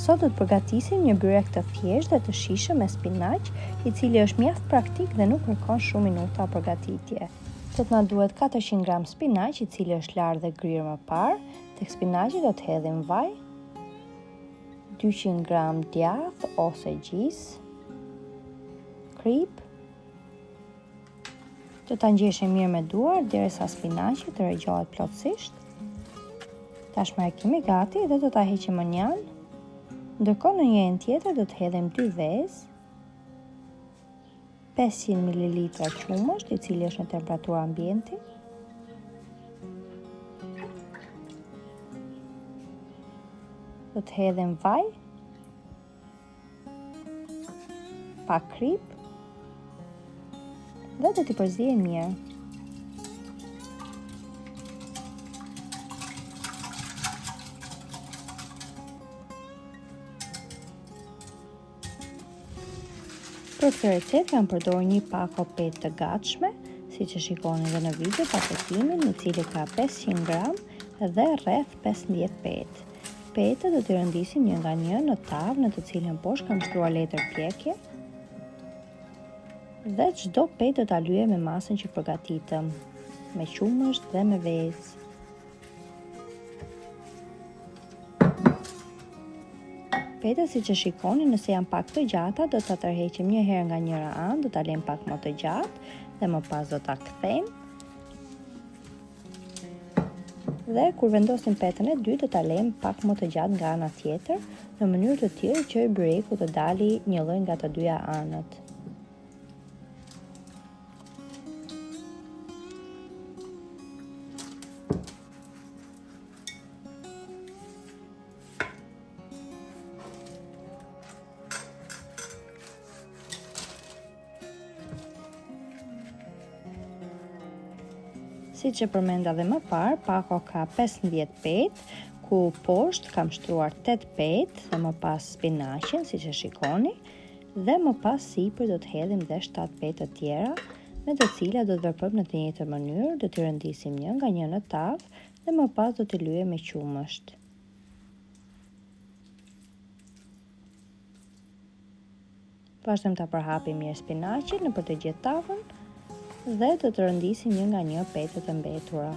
Sot do të përgatisim një byrek të thjeshtë dhe të shijshëm me spinaq, i cili është mjaft praktik dhe nuk kërkon shumë minuta përgatitje. Do të na duhet 400 gram spinaq, i cili është larë dhe grirë më parë. Tek spinaqi do të hedhim vaj, 200 gram djathë ose gjizë, kripë, Do ta ngjeshim mirë me duar derisa spinaqi të regjohet plotësisht. Tashmë e kemi gati dhe do ta heqim mënjanë. Ndërkohë në një enë tjetër do të hedhim 2 vezë, 500 ml qumësht, i cili është në temperaturë ambienti. Do të hedhim vaj, pak kripë dhe do t'i përziejmë mirë. Për këtë recetë kam përdorur një pako petë të gatshme, siç e shikoni dhe në video paketimin, i cili ka 500 gram dhe rreth 15 petë. Petët do t'i rëndisim një nga një në tavë në të cilën poshtë kam shtruar letër pjekje dhe çdo petë do ta lyejmë me masën që përgatitëm, me qumësht dhe me vezë. Petët siç e shikoni, nëse janë pak të gjata, do ta tërheqim një herë nga njëra anë, do ta lëmë pak më të gjatë dhe më pas do ta kthejmë. Dhe kur vendosim petën e dytë do ta lejmë pak më të gjatë nga ana tjetër, në mënyrë të tillë që byreku të dali njëlloj nga të dyja anët. Siç e përmenda dhe më parë, pako ka 15 petë, ku poshtë kam shtruar 8 petë dhe më pas spinaqin, siç e shikoni, dhe më pas sipër do të hedhim dhe 7 petë të tjera, me të cilat do të veprojmë në të njëjtën mënyrë, do t'i rëndisim një nga një në tavë dhe më pas do t'i lyejmë me qumësht. Vazhdojmë ta përhapim mirë spinaqin nëpër të gjithë tavën dhe do të rëndisim një nga një petët e mbetura.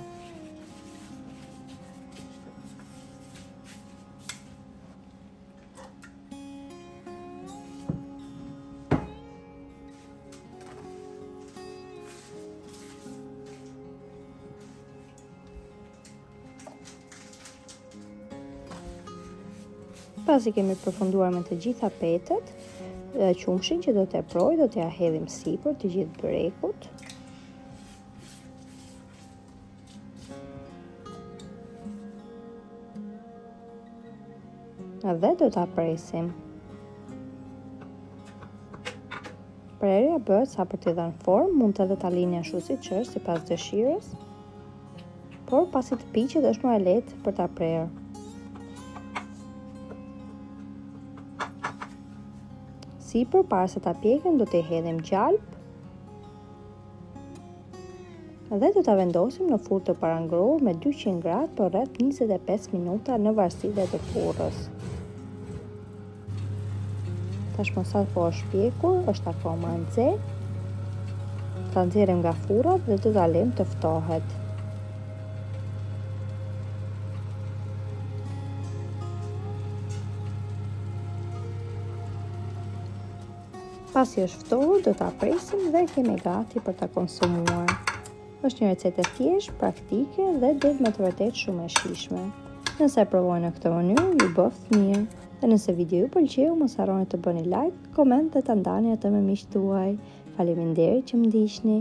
Pasi kemi përfunduar me të gjitha petët, qumështin që do të teprojë, do t'ia hedhim sipër të gjithë byrekut. Dhe do ta presim. Prerja bëhet sa për t'i dhënë formë, mund edhe ta lini ashtu siç është, sipas dëshirës. Por pasi të piqet është më e lehtë për ta prerë. Sipër para se ta pjekim do t'i hedhim gjalpë dhe do ta vendosim në furrë të parangrohur me 200 gradë për rreth 25 minuta në varësi dhe të furrës. Tashmë sapo është pjekur, është akoma e nxehtë. Ta nxjerrim nga furra dhe do ta lëmë të ftohet. Pasi është ftohur, do ta presim dhe kemi gati për ta konsumuar. Është një recetë e thjeshtë, praktike dhe del me të vërtetë shumë e shijshme. Nëse e provoni në këtë mënyrë, ju bëftë mirë. Dhe nëse video ju pëlqeu, mos harroni të bëni like, koment dhe ta ndani atë me miqtë tuaj. Faleminderit që më ndiqni.